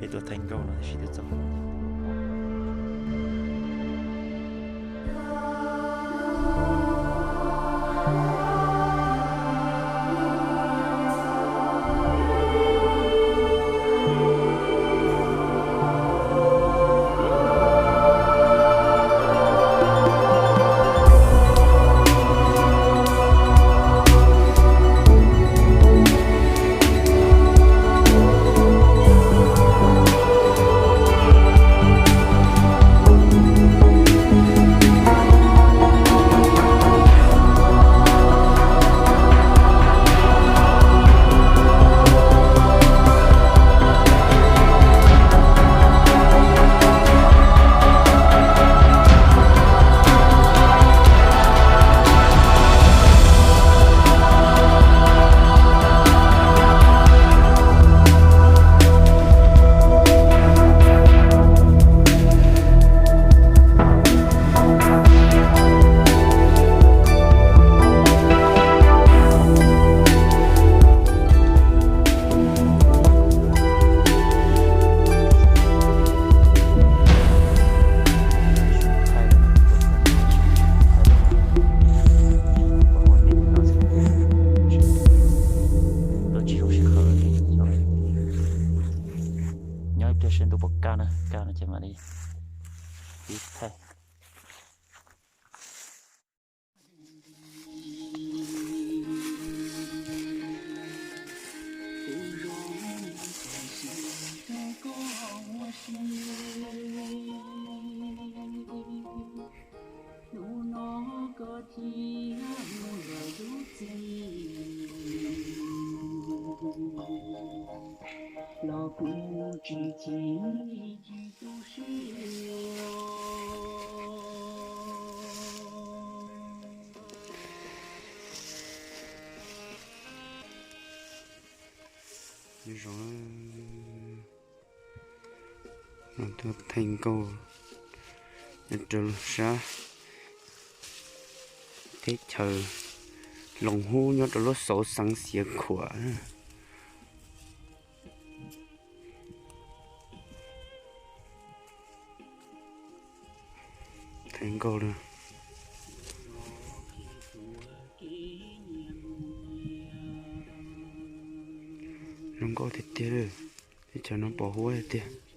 Peb tuaj thaij nkauj no tab sis twb txog. Nyob ib pliag seb ntuj puas kaj na, kaj no ces mam li pib thaij. Nyob zoo, no tuaj thaij nkauj nyob rau sab teb chaws Loos Hub nyob rau lub xauv xeev Xiav Khuam. Thaij nkauj na. Zoo nkauj tiag tiag, teb chaws no pom huab tiag tiag.